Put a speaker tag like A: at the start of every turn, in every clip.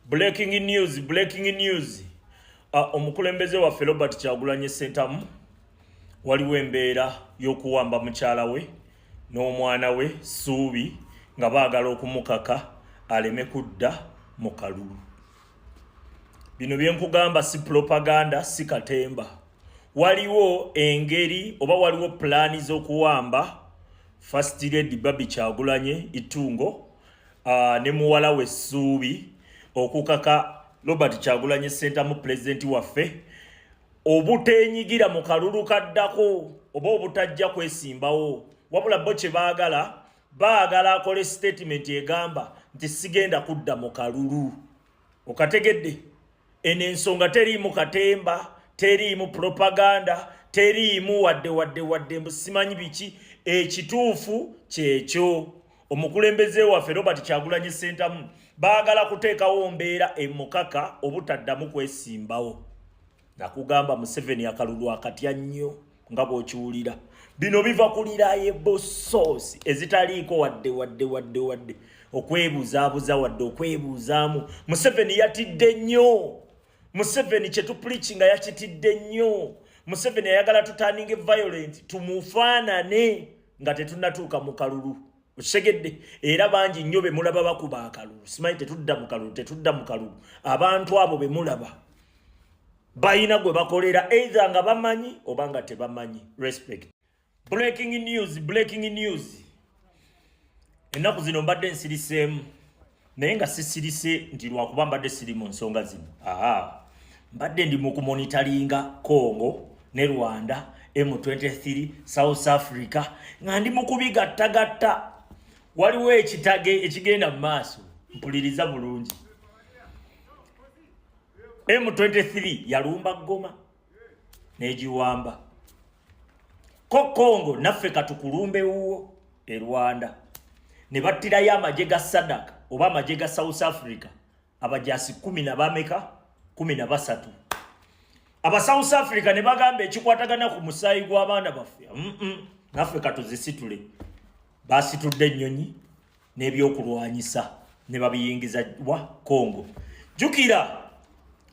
A: Breaking news, breaking news. Omukulembeze waffe Robert Kyagulanyi Ssentamu, waliwo embeera y'okuwamba mukyala we n'omwana we Suubi nga baagala okumukaka aleme kudda mu kalulu. Bino bye nkugamba si propaganda, si katemba. Waliwo engeri oba waliwo pulaani z'okuwamba First Lady Barbie Kyagulanyi Itungo ne muwala we Suubi, okukaka Robert Kyagulanyi Ssentamu, pulezidenti waffe, obuteenyigira mu kalulu kaddako oba obutajja kwesimbawo. Wabula bo kye baagala, baagala akole statement egamba nti sigenda kudda mu kalulu. Okategedde? Eno ensonga teriimu katemba, teriimu propaganda, teriimu wadde wadde wadde mbu simanyi biki. Ekituufu kyekyo, omukulembeze waffe Robert Kyagulanyi Ssentamu baagala kuteekawo mbeera emukaka obutaddamu kwesimbawo. Nakugamba, Museveni akalulu akatya nnyo nga bw'okiwulira. Bino biva ku reliable source ezitaliiko wadde wadde wadde wadde okwebuuzaabuza, wadde okwebuuzaamu. Museveni yatidde nnyo. Museveni kyetupreachinga nga yakitidde nnyo. Museveni ayagala tuturninge violent, tumufaanane nga tetunnatuuka mu kalulu. Okitegedde? Era bangi nnyo be mulaba bakuba akalulu, simanyi tetudda mu kalulu, tetudda mu kalulu. Abantu abo be mulaba balina gwe bakolera, either nga bamanyi oba nga tebamanyi. Respect. Breaking news, breaking news. Ennaku zino mbadde nsiriseemu, naye nga sisirise nti lwakuba mbadde siri mu nsonga zino. Aa, mbadde ndi mu kumonitoringa Congo ne Rwanda, M23, South Africa, nga ndi mu kubigattagatta. Waliwo ekitage ekigenda mu maaso. Mpuliriza bulungi. M23 yalumba Goma n'egiwamba. Ko Congo, naffe katukulumbe wuwo e Rwanda. Ne battirayo amagye ga SADC oba amagye ga South Africa, abajasi kumi na bameka? 13. Aba South Africa ne bagamba, ekikwatagana ku musaayi gw'abaana baffe, naffe katuzisitule. Basitudde ennyonyi n'ebyokulwanyisa ne babiyingiza wa? Congo. Jjukira,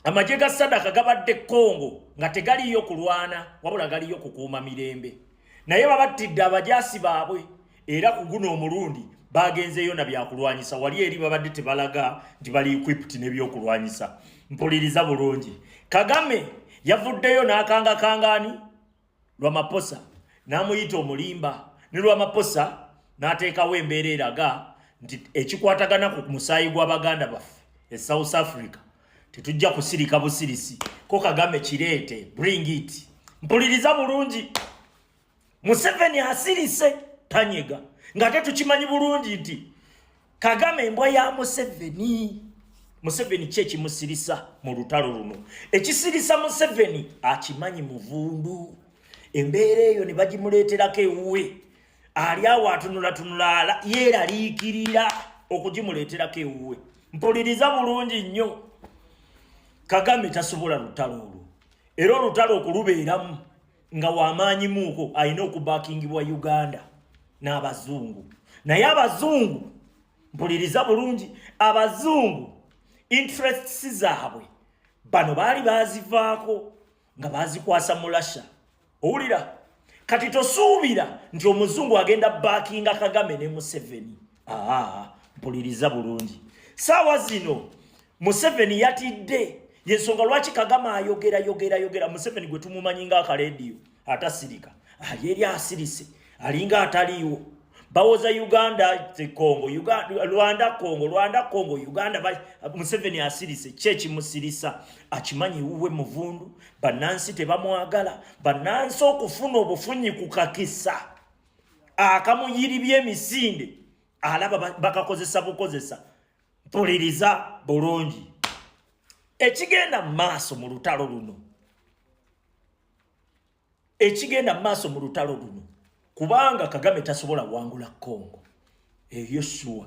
A: amagye ga SADC gabadde Congo nga tegaliyo kulwana, wabula galiyo kukuuma mirembe, naye babattidde abajaasi baabwe. Era ku guno omulundi bagenzeeyo na byakulwanyisa. Wali eri babadde tebalaga nti bali equipped n'ebyokulwanyisa. Mpuliriza bulungi. Kagame yavuddeyo n'akangakangaani Ramaphosa, n'amuyita omulimba, ne Ramaphosa n'ateekawo embeera eraga nti ekikwatagana ku musaayi gw'abaganda baffe e South Africa tetujja kusirika busirisi. Ko Kagame, kireete, bring it. Mpuliriza bulungi. Museveni asirise, tanyega, ng'ate tukimanyi bulungi nti Kagame embwa ya Museveni. Museveni ki ekimusirisa mu lutalo luno? Ekisirisa Museveni akimanyi muvundu. Embeera eyo ne bagimuleeterako ewuwe, ali awo atunulatunula, yeeraliikirira okugimuleeterako ewuwe. Mpuliriza bulungi nnyo. Kagame tasobola lutalo olwo, era olutalo okulubeeramu nga wamaanyimuuko alina okubackingibwa Uganda n'abazungu. Naye abazungu, mpuliriza bulungi, abazungu interests zaabwe bano baali bazivaako nga bazikwasa mu Russia. Owulira? Kati tosuubira nti omuzungu agenda backinga Kagame ne Museveni. Aa, mpuliriza bulungi. Saawa zino Museveni yatidde, yensonga lwaki Kagame ayogera, yogera, yogera. Museveni gwe tumumanyi nga akalediyo atasirika, ali eri asirise, alinga ataliiwo. Bawoza Uganda, Congo, Uganda, Rwanda, Congo, Rwanda, Congo, Uganda. Museveni asirise. Ki ekimusirisa? Akimanyi wuwe muvundu, bannansi tebamwagala. Bannansi okufuna obufunyi ku kakisa akamuyiribya emisinde, alaba bakakozesa bukozesa. Mpuliriza bulungi. Ekigenda mu maaso mu lutalo luno, ekigenda mu maaso mu lutalo luno, kubanga Kagame tasobola wangula Congo eyo, sure.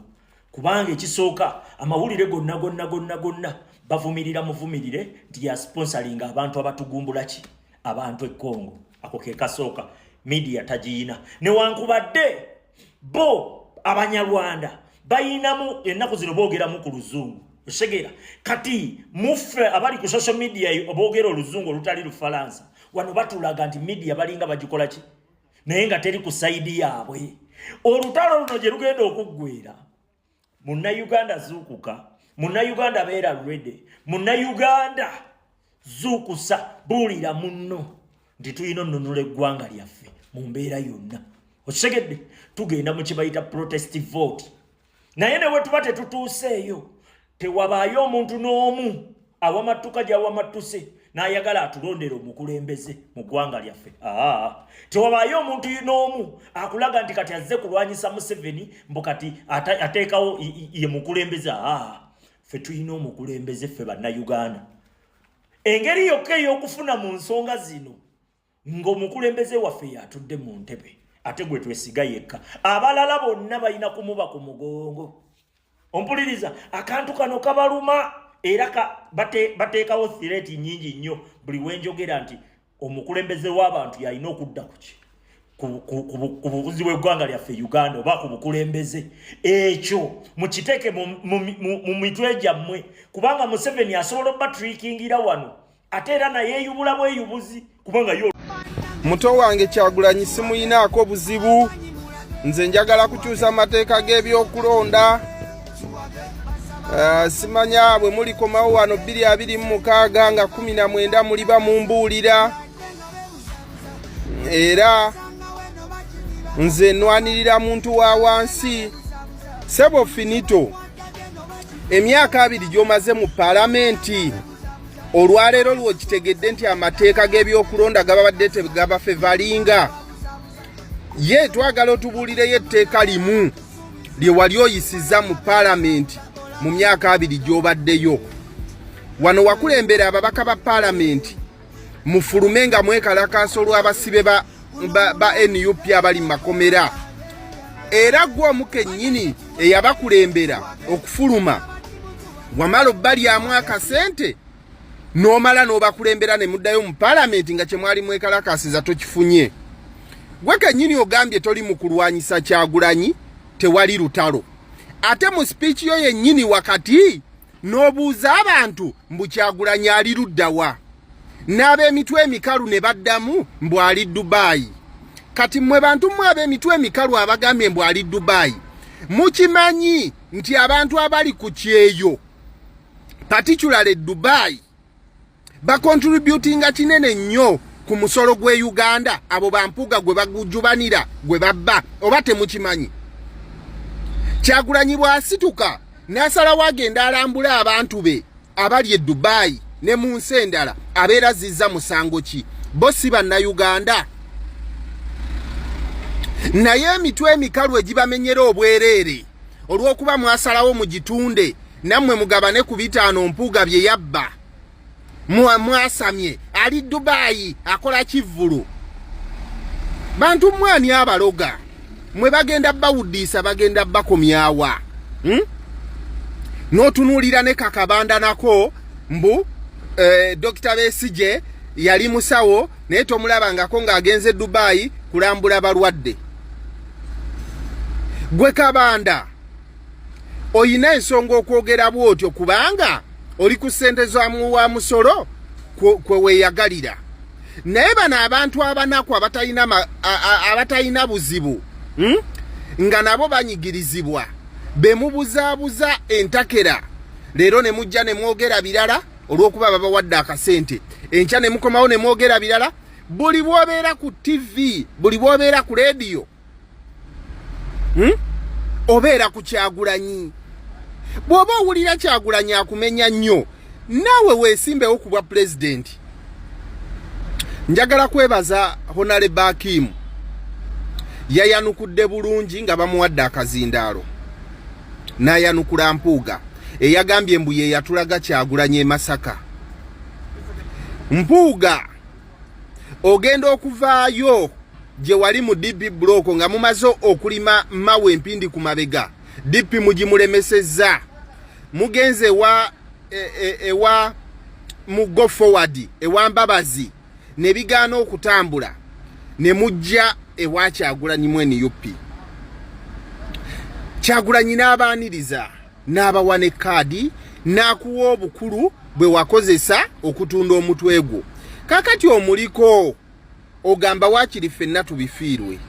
A: Kubanga ekisooka, amawulire gonna gonna gonna gonna bavumirira muvumirire nti yasponsoringa abantu abatugumbula ki abantu e Congo. Ako ke kasooka. Media tagiyina, newankubadde bo Abanyarwanda bayinamu ennaku zino boogeramu ku Luzungu. Osegeera? Kati muffe abali ku social media boogera Oluzungu olutali Lufalansa, wano batulaga nti media balinga bagikola ki, naye nga teri ku side yaabwe. Olutalo luno gye lugenda okuggwera, Munnayuganda zuukuka, Munnayuganda beera ready, Munnayuganda zuukusa, buulira munno nti tulina onnunula eggwanga lyaffe mu mbeera yonna. Okitegedde? Tugenda mu kibayita protest vote, naye ne bwe tuba tetutuuseeyo, tewabaayo omuntu n'omu awamattuka gy'awamattuse n'ayagala atulondera omukulembeze mu ggwanga lyaffe. Aa, tewabaayo omuntu n'omu akulaga nti kati azze kulwanyisa Museveni, mbu kati ateekawo ye mukulembeze. Aa, ffe tulina omukulembeze, ffe Bannayuganda. Engeri yokka ey'okufuna mu nsonga zino ng'omukulembeze waffe yatudde mu ntebe, ate gwe twesiga yekka. Abalala bonna balina kumuba ku mugongo. Ompuliriza? Akantu kano kabaluma, era bateekawo threat nyingi nnyo buli wenjogera nti omukulembeze w'abantu yalina okudda kuki ku bubuzi bw'eggwanga lyaffe Uganda oba ku bukulembeze. Ekyo mukiteeke mu mitwe gyammwe, kubanga Museveni asobola obatrikingira wano, ate era naye eyubula bweyubuzi, kubanga yo
B: Muto wange Kyagulanyi simuyinaako buzibu. Nze njagala kukyusa amateeka g'ebyokulonda. Simanya bwe mulikomawo wano 2026 nga 19 muliba mumbuulira. Era nze nwanirira muntu wa wansi. Sebo Finito, emyaka 20 gy'omaze mu paalamenti, olwaleero lwokitegedde nti amateeka g'ebyokulonda gababadde tegabafevalinga? Ye twagala otubuulireyo etteeka limu lye wali oyisiza mu paalamenti mu myaka 20 gy'obaddeyo. Wano wakulembera ababaka ba paalamenti mufulume nga mwekalakaasa olw'abasibe ba NUP abali mu makomera, era gwe omu kennyini eyabakulembera okufuluma. Wamala obbalyamu akasente n'omala n'obakulembera ne muddayo mu paalamenti nga kyemwali mwekalakaasiza tokifunye. Gwe kennyini ogambye toli mu kulwanyisa Kyagulanyi, tewali lutalo, ate mu sipiiki yo yennyini wakati n'obuuza abantu mbu Kyagulanyi ali luddawa, n'ab'emitwe emikalu ne baddamu mbu ali Dubayi. Kati mmwe bantu mmwe ab'emitwe emikalu abagambye mbu ali Dubayi, mukimanyi nti abantu abali ku kyeyo, particularly Dubai, bakontributinga kinene nnyo ku musolo gw'e Uganda, abo bampuga gwe bagujubanira, gwe babba, oba temukimanyi? Kyagulanyi bw'asituka n'asalawo agenda alambula abantu be abali e Dubai ne mu nsi endala, abeera zizza musango ki? Bo si Bannayuganda? Naye emitwe emikalu egibamenyera obwereere olw'okuba mwasalawo mugitunde nammwe mugabane ku bitaano Mpuuga bye yabba, mwasamye ali Dubayi akola kivvulu. Bantu mwani abaloga mwe bagenda bawudiisa, bagenda bakomyawa, N'otunuulira ne kakabanda nako mbu Dr. Besigye yali musawo, naye tomulabangako ng'agenze Dubayi kulambula balwadde. Gwe Kabanda oyina ensonga okwogera bwotyo, kubanga oli ku ssente za wa musolo kwe weeyagalira. Naye bano abantu abanaku abatalina buzibu, Nga nabo banyigirizibwa, bemubuzaabuza entakera. Leero ne mujja ne mwogera birala olw'okuba babawadde akasente, enkya ne mukomawo ne mwogera birala. Buli bw'obeera ku TV, buli bw'obeera ku rediyo, Obeera ku Kyagulanyi. Bw'oba owulira Kyagulanyi akumenya nnyo, naawe weesimbewo ku bwa pulezidenti. Njagala kwebaza Honorable Hakimu, yayanukudde bulungi nga bamuwadde akazindaalo, n'ayanukula Mpuuga eyagambye mbu ye yatulaga Kyagulanyi e Masaka. Mpuuga, ogenda okuvaayo gye wali mu DP Block nga mumaze okulima mawe empindi ku mabega, DP mugimulemesezza, mugenze ewa ewa mu Go Forward, ewa Mbabazi, ne bigaana okutambula, ne mujja ewa Kyagulanyi mu NUP. Kyagulanyi n'abaaniriza n'abawa ne kaadi. N'akuwa obukulu bwe wakozesa okutunda omutwe gwo. Kakati omuliko ogamba waakiri ffenna tubifiirwe.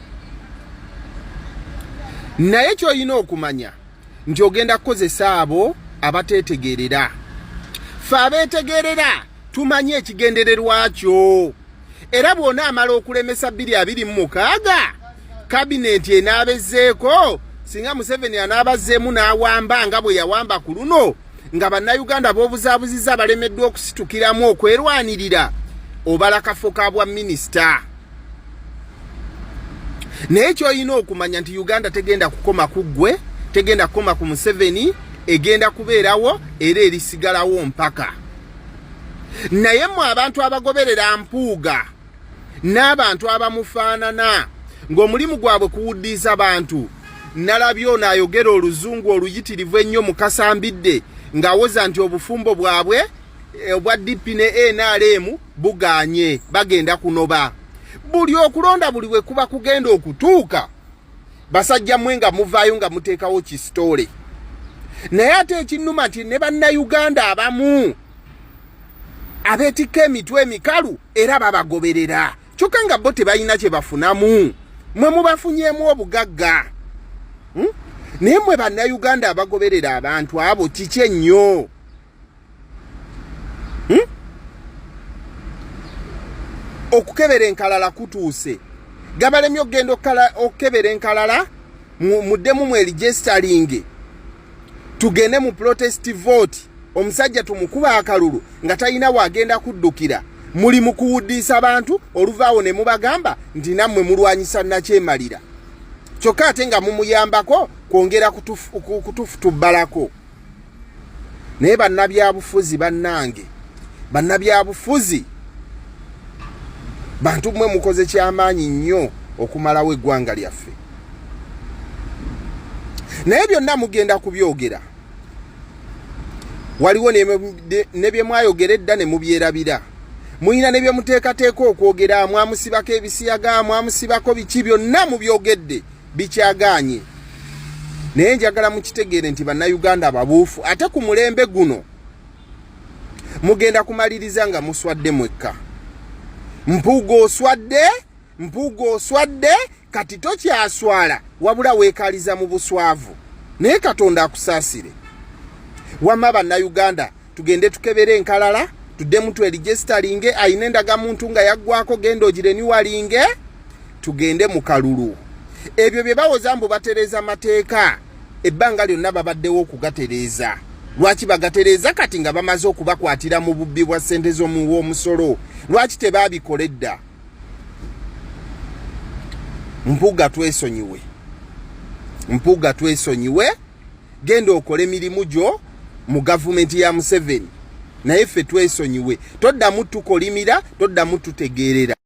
B: Naye ky'olina okumanya nti ogenda kukozesa abo abateetegeerera. Ffe abeetegeerera tumanyi ekigendererwa kyo. Era bw'onaamala okulemesa 2026, kabinenti enaabezzeeko, singa Museveni anaabazzeemu n'awamba nga bwe yawamba ku luno, nga Bannayuganda b'obuzaabuzizza balemeddwa okusitukiramu okwerwanirira, obala kafo ka bwa minisita. Naye ky'olina okumanya nti Uganda tegenda kukoma ku ggwe, tegenda kukoma ku Museveni, egenda kubeerawo era erisigalawo mpaka. Naye mmwe abantu abagoberera Mpuuga n'abantu abamufaanana ng'omulimu gwabwe kuwuddiiza bantu, nalabye ono ayogera oluzungu oluyitirivu ennyo Mukasambidde ng'awoza nti obufumbo bwabwe obwa DP ne NRM bugaanye, bagenda kunoba. Buli okulonda buli we kuba kugenda okutuuka, basajja mmwe nga muvaayo nga muteekawo kisitoole. Naye ate ekinnuma nti ne Bannayuganda abamu abeetikka emitwe emikalu era babagoberera, kyokka nga bo tebalina kye bafunamu, mwe mubafunyeemu obugagga. Naye mwe Bannayuganda abagoberera abantu abo kiki ennyo? Okukebera enkalala kutuuse, gabalemye okugenda okukebera enkalala, muddemu mweregisteringe, tugende mu protest vote, omusajja tumukuba akalulu nga talina waagenda kuddukira. Muli mu kuwuddiisa bantu, oluvaawo ne mubagamba nti nammwe mulwanyisa nakyemalira, kyokka ate nga mumuyambako kwongera kutufutubbalako. Naye bannabyabufuzi bannange, bannabyabufuzi bantu mmwe mukoze kyamaanyi nnyo okumalawo eggwanga lyaffe. Naye byonna mugenda kubyogera, waliwo ne bye mwayogera edda ne mubyerabira, mulina ne bye muteekateeka okwogera, mwamusibako ebisiyaga, mwamusibako biki, byonna mubyogedde bikyagaanye. Naye njagala mukitegeere nti Bannayuganda ababuufu ate ku mulembe guno mugenda kumaliriza nga muswadde mwekka. Mpuuga oswadde, Mpuuga oswadde, kati tokyaswala wabula weekaliza mu buswavu. Naye Katonda akusaasire. Wamma Bannayuganda tugende tukebere enkalala, tuddemu tweregisteringe, ayina endagamuntu nga yaggwako genda ogirenewallinge, tugende mu kalulu. Ebyo bye bawoza mbu batereeza mateeka, ebbanga lyonna babaddewo okugatereeza. Lwaki bagatereeza kati nga bamaze okubakwatira mu bubbi bwa ssente z'omuwa omusolo? Lwaki tebaabikola edda? Mpuuga twesonyiwe, Mpuuga twesonyiwe, genda okole mirimu gyo mu gavumenti ya Museveni, naye ffe twesonyiwe, toddamu tukolimira, toddamu tutegeerera.